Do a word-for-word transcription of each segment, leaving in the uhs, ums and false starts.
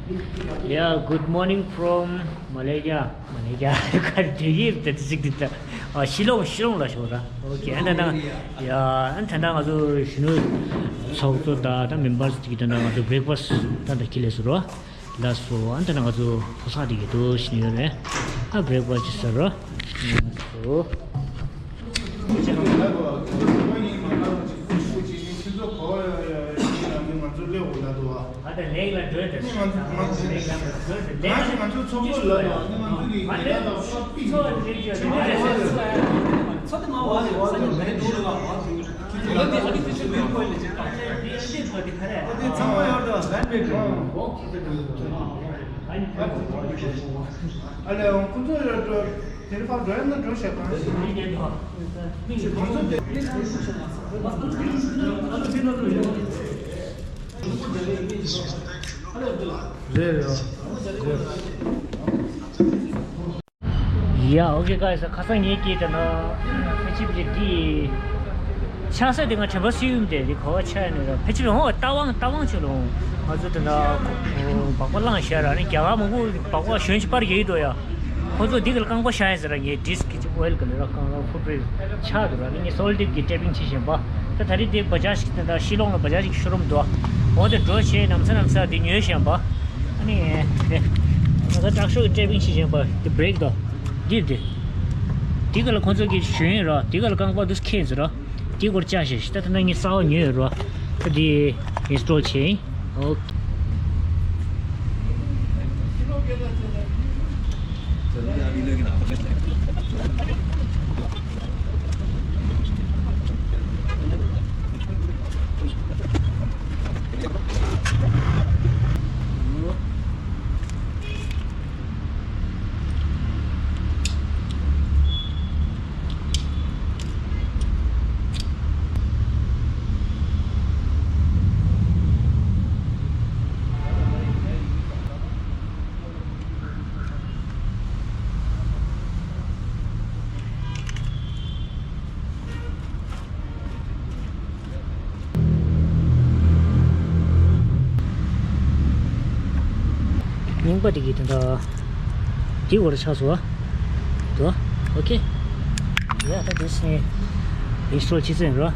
Yeah, good morning from Malaysia. Malaysia. ག་རེ་དེ་ཡིན་དེ་ཅིག་དེ་ད། ཨ་ཤི་ལོང་ཤི་ལོང་ལ་ཤོག་ར། Okay. ཨ་ད་ད། Yeah. ཨ་ད་ད་ང་ཚོ་གཞོན་ནུ་ཚོགས་གཙོ་དང་ད་མེམ་བར་ཅིག་ད་ད་ང་ཚོ་བྷི་རེག་ཕ་སི་ད་ད་ཁྱེར་སླེབས་སོང་ར། ལགས་སོ། ཨ་ད་ད་ང་ཚོ་ཕོ་གསར་དེ་གི་དུ་ཤི་ནི་ཡོད་རེད། ཨ་བྷི་རེག་ཕ་སི་ཅིག་ཟ་ར། ལགས་སོ། ཨ་ལས་ཁོང་ཚོ་ཡོད་འགྲོ། དེ་ནས་ཕར་འགྲོ་ཡ་ན་འགྲོ་ཤག་གང་ཞིག་ཡིན་ཉན་ཐོག་ཁོང་ཚོ་དེ་རེད་རེད། ཡ། Okay guys, ཁ་སང་ངས་ཀྱིས་ད་ནི་ཕལ་ཆེར་འདི་ཆགས་ས་དེ་ང་དྲན་པ་གསོས་ཡུམ་དེ་འདི་ག་བ་ཆགས་ནས་ར། ཕལ་ཆེར་ཧོ་རྟ་དབང་རྟ་དབང་ཆོས་ལུང་ང་ཚོ་དེ་འདྲ་སྦག་སྦག་བླངས་བཞག་ར། ནི་རྒྱ་གར་མང་པོ་སྦག་སྦག་གཞོན་ཆེ་པར་རྒྱག་གི་འདུག་ཡ། ཁོ་ཚོ་འདི་ག་ལ་རྐང་པ་བཞག་ཡིན་ཟེར་ར། ངའི་ཌིསྐ་གི་ཅིག་ཨོ་ཨེལ་ག་ལ་ར་རྐང་པ་ཕུ་པྲེ་ཆགས་འདུག་ར། ནི་ངས་སོལ་ཊེབ་གི་ཊེ་པིང་བྱེད་བཞིན་པ། ད་ད་རེས་དེ་བ་ཇཱཇ་ཞིག་དེ་འདྲ་ཤི་ལོང་ལ་བ་ཇཱཇ་ཞིག་ཤོ་རུམ་འདུག་འོ་དེ་འགྲོ་བྱས་ནམ་ས་ནམ་ས་དེ་ཉོས་བཞིན་པ། ཨ་ནི་དེ་ང་ཚོ་ཊག་ཤོ་གི་ཊེ་པིང་བྱེད་བཞིན་པ་དེ་བྷི་རེག་དང་། འདིར་དེ། དེ་ག་ལ་ཁོང་ཚོ་གི་ཞོན་ར། དེ་ག་ལ་རྐང་པ་དུ་ཁེན་ཟེར་ར། དེ་སྐོར་བཅའ་ཞེས་ཤི་ད་ད་ན་ངས་གསར་བ་ཉོས་ཡོད་ར། ད་དེ་ཨིན་སི་ཊོལ་བྱས་ཡིན། ཨོ། རྙིང་པ་དེ་གི་དེ་འདྲ་དེ་འོར་ཆགས་སོ། དོ། ཨོ་ཁེ། ཡ་ད་དེ་སེ་ཨིན་སི་ཊོལ་བྱེད་ཚན་རོ།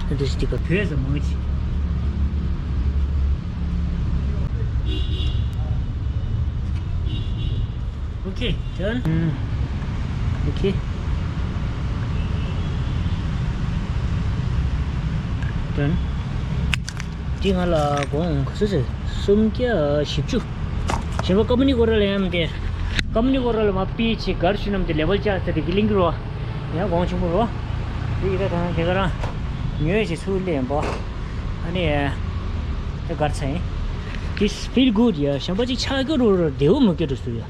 ད་དེ་སེ་དེ་ག་བོད་ཟ་མང་ཆེ། Okay, done. Okay. Done. འདི་ང་ལ་གོང་ག་ཚོད་ཟེར། སུམ་བརྒྱ་བཞི་བཅུ། གཞན་པ་ཀམ་པ་ནི་སྐོར་ལ་ཡང་དེ། ཀམ་པ་ནི་སྐོར་ལ་མ་པི་ཆེ་གར་ཤུ་ནམ་དེ་ལེ་བལ་ཅར་ཟེར་དེ་གི་ལིང་གི་རོ། ཡང་གོང་ཆེན་པོ་རོ། དེ་ཡི་ད་གང་དེ་ག་རང་ཉོས་ཞེས་ཚུར་ལེན་པ། ཨ་ནི། ད་གར་ཚ་ཡིན། This feel good ཡ། གཞན་པ་ཅིག་ཆགས་ཀྱི་རོ་རོ་བདེ་བོ་མི་སྐྱེ་འགྲོ་སུ་ཡ།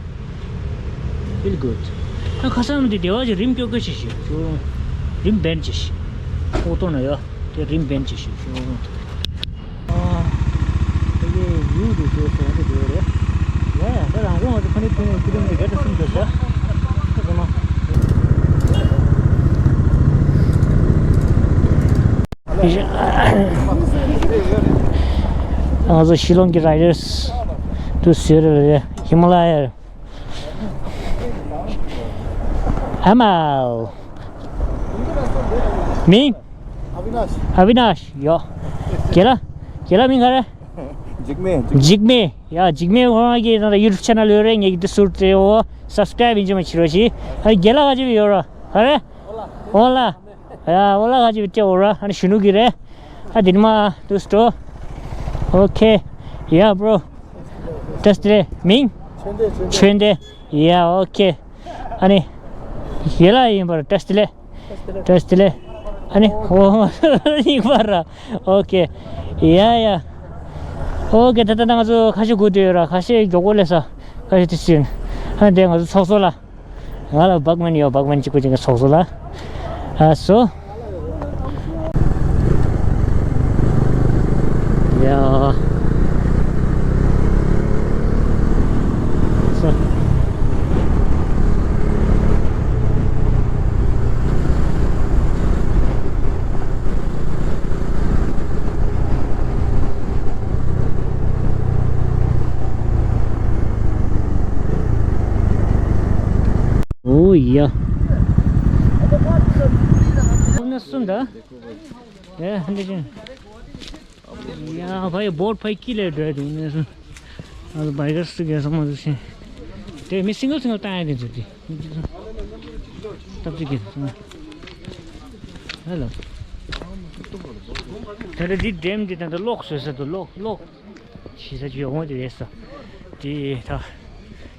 Feel good. ད་ཁ་སང་འདི་བདེ་བ་ཅིག་རིམ་སྐྱོ་སྐྱོ་ཞིག་ཞིག་ཞུ། རིམ་བན་ཅིག་ཞིག་ཨོ་ཏོ་ན་ཡ། དེ་རིམ་བན་ཅིག་ཞིག་ཞུ། ཨ། དེ་གའི་ཡུལ་དུ་བཟོས་སོང་དེ་དེ་རེད། ཡ་ཡ་ད་རང་དབང་དུ་ཁོ་ནི་ཐོན་ཡོད་ཀི་ལོ་མི་ཊར་བརྒྱ་དང་སུམ་ཅུ་ཤ། ཁ་ཟ་མ། ང་ཚོ་ཤི་ལོང་གི་རའི་ཌར་སི་དུ་ཟེར་རེད། ཧི་མ་ལ་ཡ། ཨ་མའོ། མིང་། ཨ་བི་ནཱཤ། ཨ་བི་ནཱཤ་ཡོ། རྒན་ལགས། རྒན་ལགས་མིང་ག་རེ། འཇིགས་མེད། འཇིགས་མེད། ཡ་འཇིགས་མེད་ཁོ་རང་གི་ཡུ་ཊུབ་ཆེ་ནལ་ཡོད་རེད། ངེད་ཀྱི་དེ་སུར་ཏེ་འོ་སབ་སི་ཀྲའིབ་ཡིན་ཅི་མ་བྱེད་རོགས་ཞེས། ཨ་རྒན་ལགས་ག་ཅི་ཡོད་ར་ག་རེ། ཨོ་ལ། ཡ་ཨོ་ལ་ག་ཅི་སྤྲད་འོ་ར། ཨ་ནི་གཞོན་ནུ་གི་རེད། ཨ་དེ་ནི་མ་དུ་སི་ཏོ། ཨོ་ཁེ། ཡ་བྷྲོ། བཀྲ་ཤིས་བདེ་ལེགས། མིང་། ཆོས་འདེ། ཆོས་འདེ། ཡ་ཨོ་ཁེ། ཨ་ནི། ཡ་ལ་ཡིན་པར་བཀྲ་ཤིས་བདེ་ལེགས། བཀྲ་ཤིས་བདེ་ལེགས། ཨ་ནི་ཨོ་ཡིན་པར། ཨོ་ཁེ། ཡ་ཡ། ཨོ་ཁེ། ད་ལྟ་ང་ཚོ་ཁ་ཤས་སྒུག་བསྡད་ཡོད་ར། ཁ་ཤས་མགྱོགས་པོ་སླེབས་ས། ཁ་ཤས་དེ་ཕྱིན། ཨ་ནི་དེ་ང་ཚོ་ཚོགས་གཙོ་ལ། ང་ལ་བྷག་མན་ཡོད། བྷག་མན་གཅིག་པུ་གཅིག་གི་ཚོགས་གཙོ་ལ། ཨ་སོ། ཡ། སོ། ཡ། ཁོ་ན་གསུམ་ད། ཨེ་འདི་ཅན། ཡ་ཕ་ཡི་བོར་ཕ་ཡི་ཀི་ལེ་འགྲོ་ཡ་དུ་ནས་སོང་། ཨ་བའི་གར་སི་གེ་སོང་མ་དུ་ཤིང་། དེ་མི་སིང་གལ་སིང་གལ་བཏང་ཡ་དེ་ཚོ་དེ། སྟབས་ཅིག་གི་སོང་། ཧེ་ལོ། ད་ལྟ་འདི་ཌེམ་འདི་ད་ལྟ་གློག་བཟོས་ས་དུ་གློག་གློག་ཤི་ས་ཅིག་ཡོང་བ་དེ་རེད་ས། དེ་ད་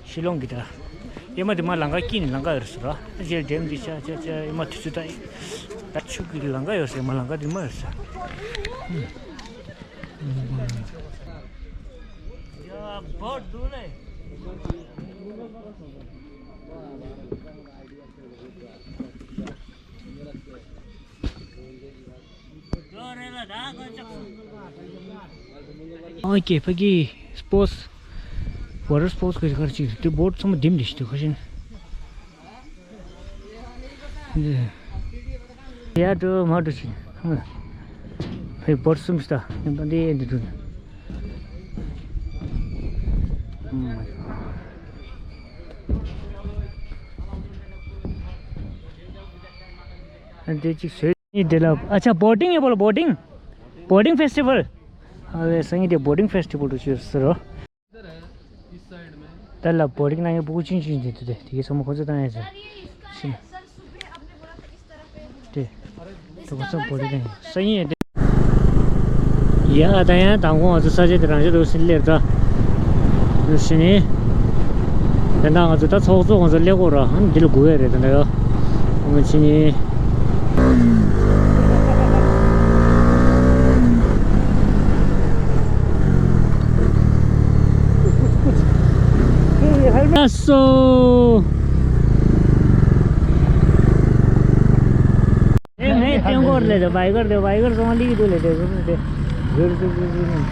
ཤི་ལོང་གི་ད་ཨེ་མ་དེ་མ་ལང་ཀ་སྐྱིད་ནས་ལང་ཀ་ཡོད་ས་ར། ཨ་ཅེ་ཌེམ་འདི་ཤ་ཤ་ཤ་ཨེ་མ་དུས་ཚོད་ད་ད་ཆུ་གི་ལང་ཀ་ཡོད་ས་ཨེ་མ་ལང་ཀ་དེ་མ་ཡོད་ས། ཡ་བོར་འདུག་ལེ། ཨོ་ཀེ། ཕ་གི་སི་པོར་ཊི་ཝ་ཊར་སི་པོར་ཊི་གི་གར་ཅིག་དེ་བོར་ཊི་ཚང་མ་ལྡེམ་ལྡེ་ཞིག་འདུག་ཁ་ཤས། ཡ་འགྲོ་མ་འགྲོ་ཞིག་ཕའི་བོར་ཊི་གསུམ་ཞིག་ད་ཡིན་པ་འདི་འདི་འགྲོ། འདི་གཅིག་བཟོས། ཨ་ཅག་བོ་ཊིང་ཡོད་པ་ལ་བོ་ཊིང་། བོ་ཊིང་ཕེ་སི་ཊི་བལ། ཨ་ལེ་སང་ཉིན་དེ་བོ་ཊིང་ཕེ་སི་ཊི་བལ་དུ་བཅོས་ཟེར་རོ། ད་ལ་བོ་ཊིང་ནང་ཡོད་ཕྲུ་གུ་ཆུང་ཆུང་དེ་དུ་དེ་དེ་གའི་ཚང་མ་ཁོ་ཚོ་བཏང་ཡ་ཟེར། ཤི་ན། དེ། དེ་ཁོ་ཚོ་བོ་ཊིང་བཏང་ཡ་སང་ཉིན་དེ། ཡ་ད་ཡང་དང་གོང་ང་ཚོ་ས་ཆ་དེ་རང་ཆ་དུ་སིན་ལེར་ད། དུ་ཕྱི་ནི། དེ་འདྲ་ང་ཚོ་ད་ཚོགས་གཙོ་ང་ཚོ་ཀླད་ཀོར་ར་ཨ་ནི་འདི་ལ་སྒུག་ཡ་རེད་དེ་འདྲ་ཡོ། ཨ་མ་ཕྱི་ནི། ཨ་སོ། ངས་ངས་ཐེན་ཀོར་ལས་དེ་བའི་གར་དེ་བའི་གར་སོང་ལིག་དུ་ལས་དེ་ཟུར་དེ་ཟུར་ཟུར་ཟུར་ཟུར།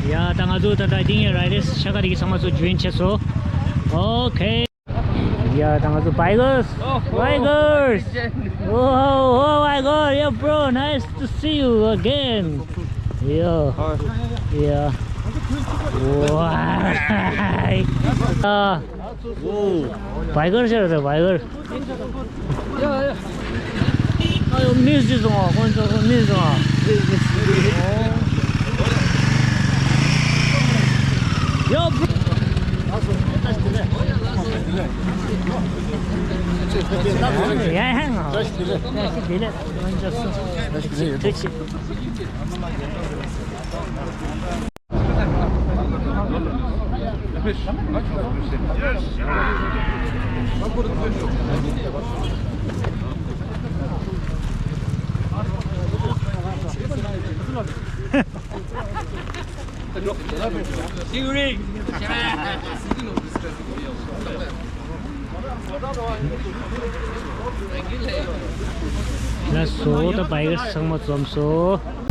ཡ་ད་ང་ཚོ་ད་ད་ཏིང་ཡ་རའི་ཌར་སི་ཆ་ག་རིགས་ཚང་མ་ཚོ་ཇོ་ཡིན་བྱས་སོ། ཨོ་ཁེ། Yeah, ད་ང་ཚོ་བའི་གར། Oh, བའི་གར། Legend. Oh, oh, my God, yeah, bro, nice to see you again. Yeah. Hi. Yeah. Wow. ཨ། བའི་གར་ཤར་རེད་བའི་གར། Yeah, yeah. ཨ་ཡོ་མིས་ཇི་སོང་ཨ། ཁོང་ཚོ་མིས་སོང་ཨ། ཡོ། ཡ་ཧེ་ང་། ཡ་ཤི་དེ་ལས་ཁོང་ཚོ་སུ་ཐུག་ཆི། ལགས་སོ། ད་བའི་གར་ཚང་མ་འཛོམས་སོང་།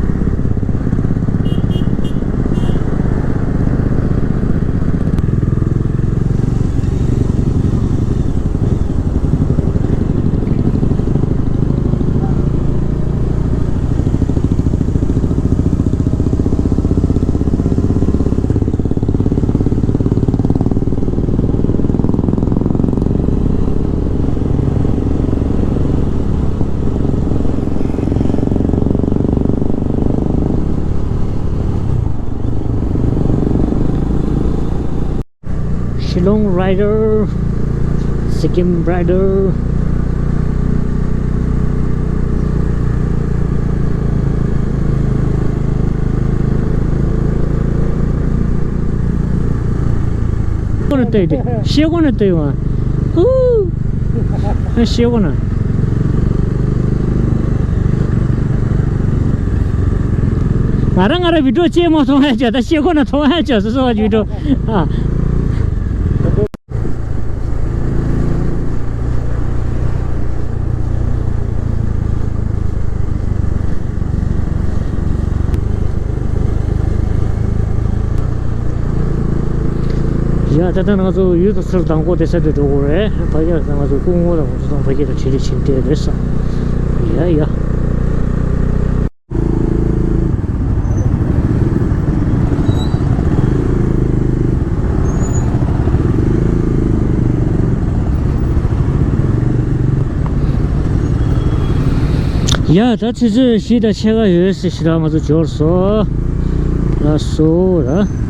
Shillong rider, Sikkim rider. ཤེལ་སྒོ་ནས་བལྟས་ཏེ། ཤེལ་སྒོ་ནས་བལྟས་ཡོང་བ། ཨུ། ཤེལ་སྒོ་ནས། ང་རང་ང་རང་བི་ཌིའོ་ཅེས་མ་མཐོང་ཡ་ཅག་ད་ཤེལ་སྒོ་ནས་མཐོང་ཡ་ཅག་སོ་སོ་བ་བི་ཌིའོ། ཨ། ཡ། ད་ལྟ་ང་ཚོ་ཡུལ་དུ་ཚུར་མདང་དགོང་དེ་ས་དེ་འགྲོ་དགོས་རེད། ཕ་གིར་ང་ཚོ་སྐུ་ངོ་དང་ང་ཚོ་ཚང་ཕ་གིར་ཁྲིད་རེ་ཕྱིན་བསྡད་རེད་ས། ཡ་ཡ། ཡ། ད་ཆུ་ཚོད་བཞི་དང་ཕྱེད་ཀ་ཡོད་ཟེར་ཞིག་ལ་ང་ཚོ་འབྱོར་སོང་། ལགས་སོ་ར།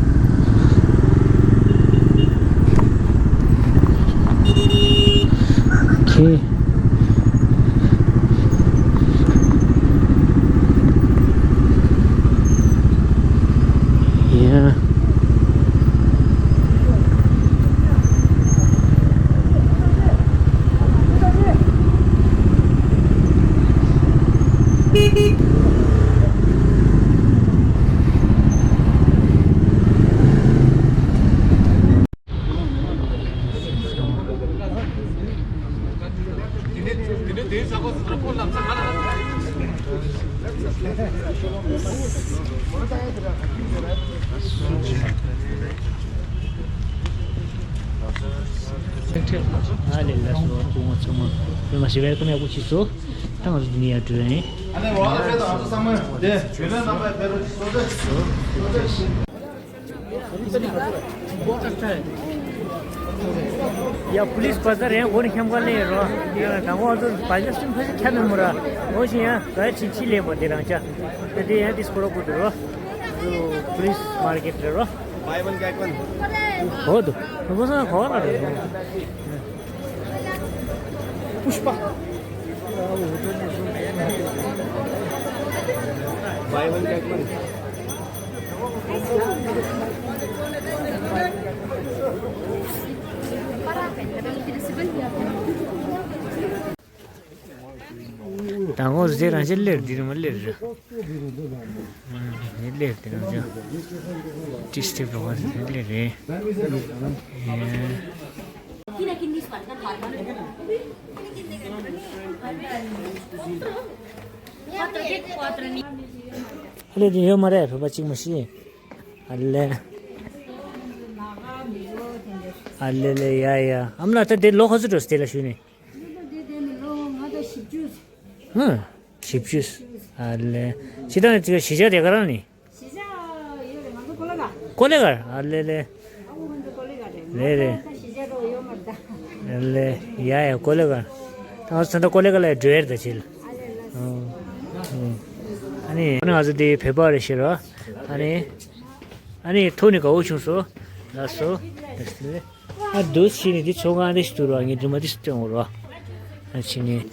ཁེ། ཡ། ཨ་ལེ། ལགས་སོ། སྐུ་ངོ་ཚང་མ། སྐུ་ངོ་ཞེ་པོ་ཡག་པོ་ཡག་པོ་བྱས་སོང་། ད་ང་ཚོ་འདི་ནས་ཡར་འགྲོ་ཡིན། ཡ། པུ་ལིས་བ་ཟ་རེད། འོ་ནི་ཁྱམ་ག་ལེ་རོ། ཡ། དང་པོ་ང་ཚོ་བ་ཟ་སུམ་ཕ་ཞིག་ཁྱམ་མེད་མོ་ར། འོ་ཞིག་ཡ་ག་ཡ་ཆིན་ཆི་ལེ་མོ་དེ་རང་ཅག་དེ་དེ་ཡ་དེ་སྐོར་རོ་གོ་དུ་རོ། པུ་ལིས་མར་ཀེ་ཊི་རེད་རོ། Buy one get one. འོ་དུ་འོ་ས་གོ་ར་རེད། Pushpa. Buy one get one. དང་པོ་ཟེར་རང་བཞིན་ལེར་འདི་རུ་མ་ལེར། ཨ་ནི་ལེར་དེ་རང་བཞིན། ཏིས་ཏི་བ་ཟེར་ལེར་རེད། ཨ་ལེ། དེ་ཡོད་མ་རེད། བོད་པ་གཅིག་མ་ཤི། ཨ་ལེ། ཨ་ལེ་ལེ། ཡ་ཡ། ཨ་མ་ལགས། ད་དེ་ལོ་ག་ཚོད་འགྲོ་སྟེ་ལ་ཞུས་ནས། ལོ་དེ་དེ་ནི་ལོ་ང་ད་བཞི་བཅུ། ཧུ། བཞི་བཅུ། ཨ་ལེ། ཕྱི་ད་ནི་དེ་གཞིས་ཆགས་དེ་ག་རང་ནི། གཞིས་ཆགས་ཡོད་རེད། ང་ཚོ་ཀོ་ལེ་གྷལ། ཀོ་ལེ་གྷལ། ཨ་ལེ་ལེ། ཨ་ཁུ་ང་ཚོ་ཀོ་ལེ་གྷལ་རེད། རེད་རེད། ད་གཞིས་ཆགས་རོ་ཡོད་མ་རེད་ད། ཨ་ལེ། ཡ་ཡ། ཀོ་ལེ་གྷལ། ད་ང་ཚོ་ད་ལྟ་ཀོ་ལེ་གྷལ་ལ་འགྲོ་ཡ་རེད་ད་ཕྱིར། ཨ་ལེ་ལགས། ཨ་ནི་ང་ཚོ་དེ་བོད་པ་རེད་ཤེས་རོ། ཨ་ནི། ཨ་ནི་ཐུག་ནས་དགའ་བོ་བྱུང་སོང་། ལགས་སོ། ཨ་འདུག་ཕྱིན་ནས་འདི་ཚོ་ང་འདི་ཞིག་འདུག་རོ། ངས་འདི་མ་འདི་ཞིག་སྟོན་འོ་རོ། ཨ་ཕྱིན་ནས།